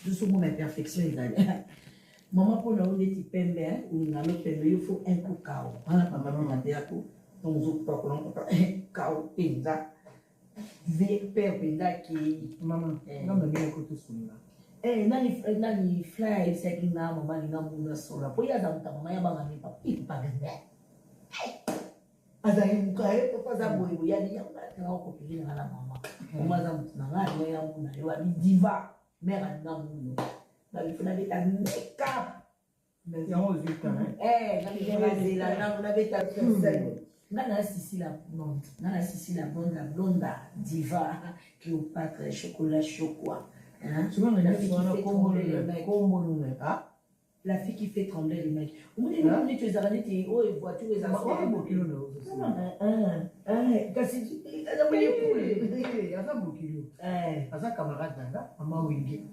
Tosomona imperfection ezali mama mpona yo neti pembe, olingalo pembe, yo faut un coup kao wana mama mpe mandeyako. Donc ozopakola kao mpenza, père mpenza akei. Mama, ngambo ndenge kotosunga. Nani nani fly ayebisaki nga, mama alinga munu asola po ye aza moto mama ya banga mi papa ipagane azali moka ye papa aza boye boye ali yango atanga okopeli nanga na mama. Mama aza motu na nga, alinga ya muna yo abi diva mare alinga munu babifo nabeta makeup. Yango ozwi temps. Nabetazela nano nabeta nga na Sisi la blonde, nga na Sisi la blonde, la blonda diva Cléopâtre, chocolat chokwa. Kombo nuna? La fille qui fait trembler les mecs, omoni neti ezalaka neti oyo voiture. Ezabokilo. Kasi aza bokilo, aza camarade na nga, mama Wenge.